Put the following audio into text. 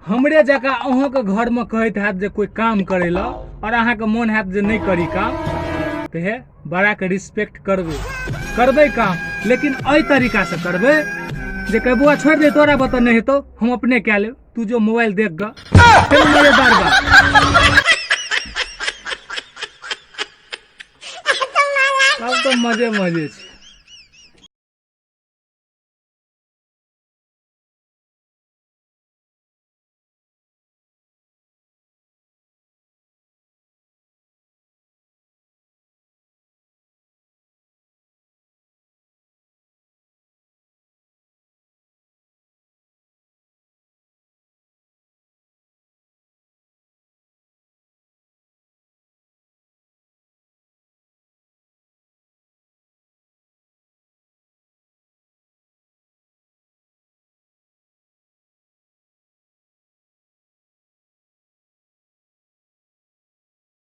हमरे जकाँ अहूँके घरमे कहैत हैत जे कोइ काम करै लए आओर अहाँके मोन हैत जे नहि करी काम, तऽ हे बड़ाके रिस्पेक्ट करबै, करबै काम, लेकिन एहि तरीकासँ करबै जे कहै बौआ छोड़ि दे, तोरा बता नहि हेतौ, हम अपने कए लेब, तू जो मोबाइल देख गऽ। फेर मजेदार बात। तब तऽ मजे मजे छै।